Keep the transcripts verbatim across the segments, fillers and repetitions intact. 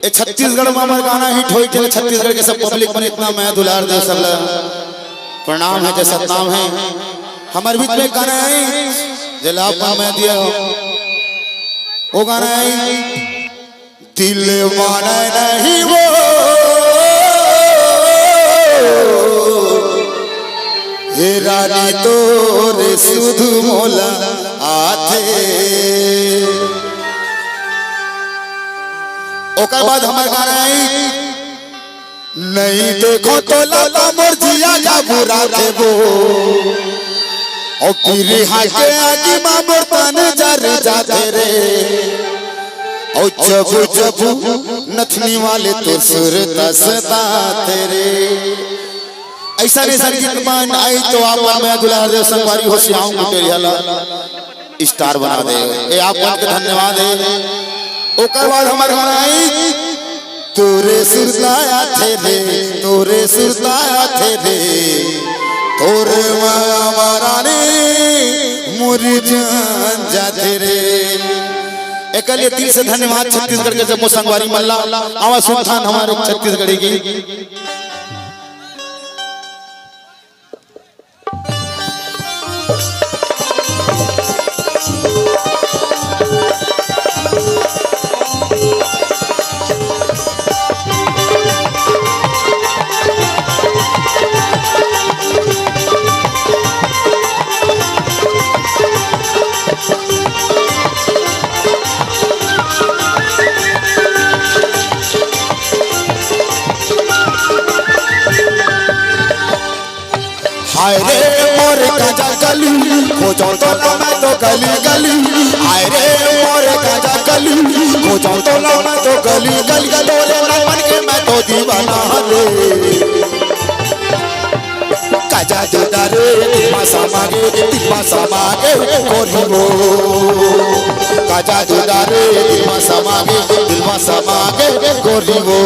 ये छत्तीसगढ़ में हमर गाना हिट होई, तेला छत्तीसगढ़ के सब पब्लिक मन इतना मया दुलार दे, सब ला प्रणाम हे, जय सतनाम हे। हमर बीच में गाना आई, जेला आप मन मया दिया हो, वो गाना आई, दिल माने नहीं वो, हे रानी तोरे सुध मोला आथे। ओकर बाद हमर गाना आई, नहीं देखो तोला त मोर जिया घबराथे वो। ओ बिरहा के आगी मा मोर तन जर जाथे रे। ओ जबू जबू नथनी वाले तोर सुरता सताथे रे। अइसने संगीत मन आई त आप मन मया दुलार दे, संगवारी हो सियाऊं कुटेरिया ला स्टार बना दे। ए आप मन के धन्यवाद हे। ओकर बाद हमर गाना आई, तोरे सुरता आथे रे, तोरे सुरता आथे रे, तोरे माया मा रानी मोर जान जाथे रे। एकर लिए दिल से धन्यवाद छत्तीसगढ़ के जम्मो संगवारी मन ला। आवा सुनथन हमर छत्तीसगढ़ी गीत। हाय रे मोर गांजा कली, खोजो तोला मैं तो गली गली। हाय रे मोर गांजा कली, खोजो तोला मैं तो गली गली। तोरे नाम के मैं तो दीवाना रे। काजा दूदा रे, दिल मा समा गे, दिल मा समा गे, गोरी वो। काजा दूदा रे, दिल मा समा गे, दिल मा समा गे, गोरी वो।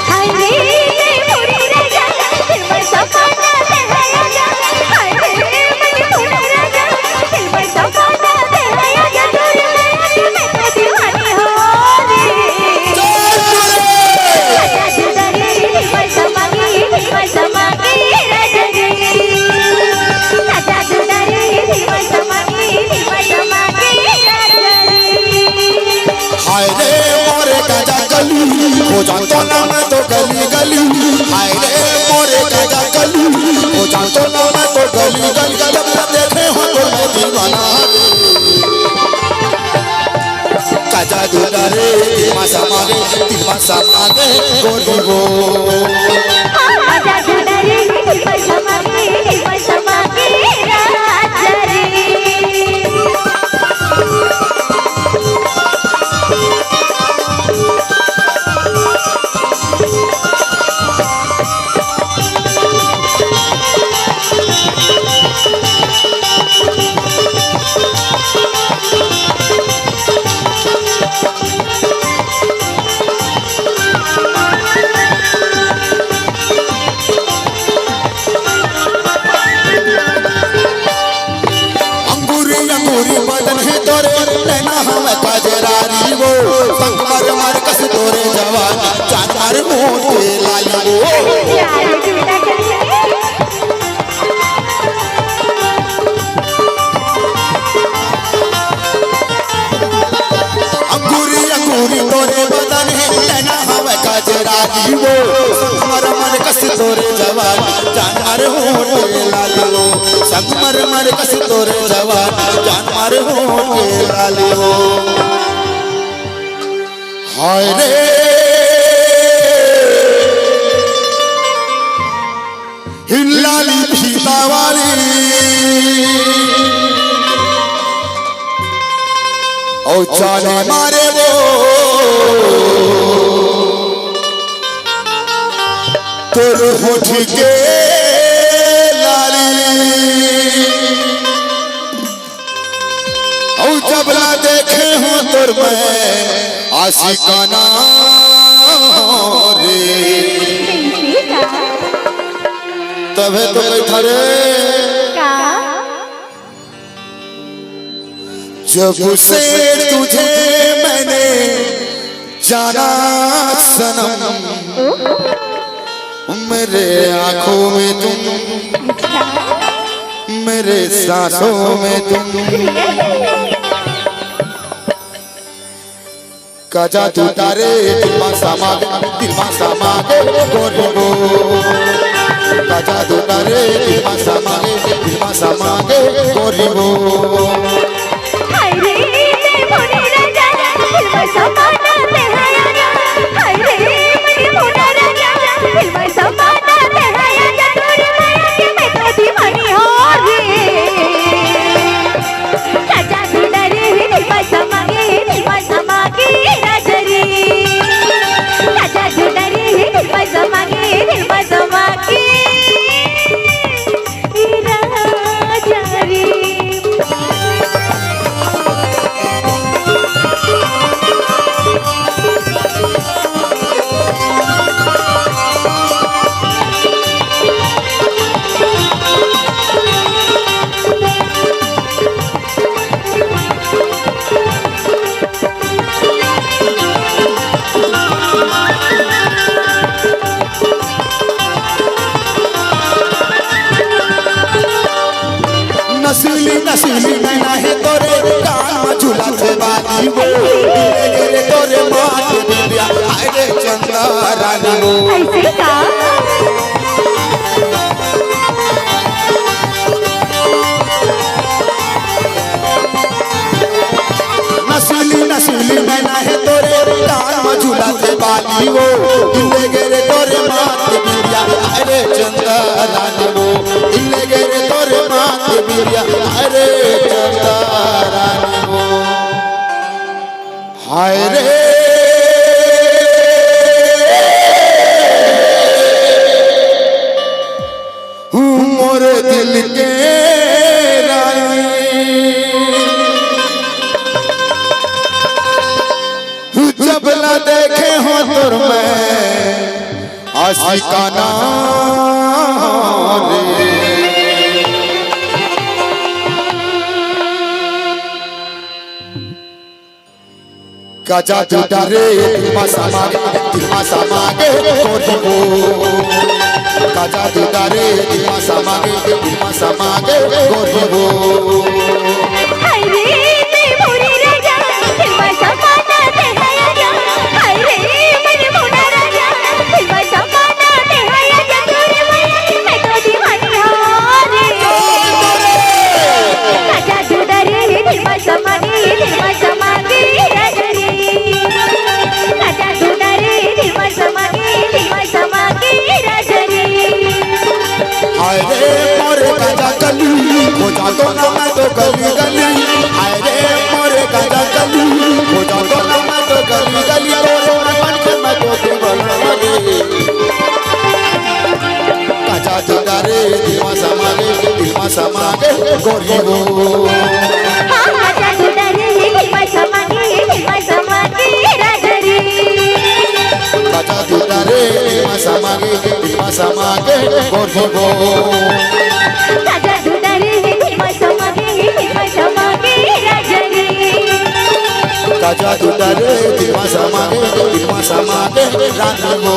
हाय रे, मोरे राजा, दिल मा समा गे, दिल मा समा गे। हाय रे, मोरे राजा, दिल मा समा गे, दिल मा समा गे। तोरे प्यार में मैं तो दीवानी हो रे। जय बोले। हाय रे मोरे गांजा कली, खोजो तोला मैं तो गली गली। हाय रे मोरे गांजा कली, खोजो तोला मैं तो गली गली। जब तक देखे हो तो मैं दीवाना। काजा दूदा रे, दिल मा समा गे, दिल मा समा गे, गोरी वो। काजा दूदा रे, दिल मा समा गे, दिल मा समा गे, राजा रे। अंगूरी अंगूरी बदन हे तोरे, नैना हवय कजरारी वो। संगमरमर कस तोरे जवानी, चांदमर मोर के लाली वो। अंगूरी अंगूरी तोरे बदन हे, नैना हवय कजरारी वो। संगमरमर कस तोरे जवानी, चांदमर मोर के लाली वो। संगमरमर कस तोरे जवानी, चांदमर मोर के लाली वो। हाय रे, हिल्लाली फीता वाली, ओ जाने मारे वो, तोर होठ के लाली। अउ जब ला देखे हो तोर मैं आशिकाना रे। तभे तो बैठा रे। का? जब से तुझे मैंने जाना सनम, मेरे आंखों में तुम, मेरे सांसों में तुम। का जादू डारे दिल मा समा गे, दिल मा समा गे गोरी वो। का जादू डारे दिल मा समा गे, दिल मा समा गे गोरी वो। हाय रे, ते मोरे राजा, दिल मा समा ना ते हाया ना। हाय रे, मोरे मोरा राजा, दिल मा समा ना ते हाया ना। तोरे माया के मैं तो दीवानी हो रे। का जादू डारे दिल मा समा गे, दिल मा समा गे राजा रे। का जादू डारे दिल मा समा गे, दिल मा समा गे। नसीली नसीली नैना हे तोरे, कान में झूला थे बाली वो। गिरे गिरे तोरे माथे बिंदिया, हाय रे चंदा रानी वो। ऐसे का? नसीली नसीली नैना हे तोरे, कान में झूला थे बाली वो। गिरे गिरे तोरे माथे बिंदिया, हाय रे चंदा रानी वो। हिले गे रे तोरे माथे बिंदिया, हाय रे चंदा रानी वो। हाय रे, मोर दिल के रानी, जब ला देखे हो तोर मैं आशिकाना रे। का जादू डारे दिल मा समा गे, दिल मा समा गे गोरी वो। का जादू डारे दिल मा समा गे, दिल मा समा गे गोरी वो। हाय रे, ते मोरे राजा, दिल मा समा ना ते हाया ना। हाय रे, मोरे मोरा राजा, दिल मा समा ना ते हाया ना। तोरे माया के मैं तो दीवानी हो रे। का जादू डारे दिल मा समा गे, दिल मा समा गे राजा रे। का जादू डारे दिल मा समा गे, दिल मा समा गे राजा रे। हाय रे मोरे गांजा कली, हो जातो ना मैं तो गली गली। हाय रे मोरे गांजा कली, हो जातो ना मैं तो गली गली। तोरे मन के मैं तो दीवाना रे। का जादू डारे दिल मा समा गे, दिल मा समा गे गोरी वो। हाँ, का जादू डारे दिल मा समा गे, दिल मा समा गे राजा रे। का जादू डारे दिल मा समा गे, दिल मा समा गे गोरी वो। का जादू डारे दिल मा समा गे, दिल मा समा गे राजा रे। का जादू डारे दिल मा समा गे, दिल मा समा गे रानी वो।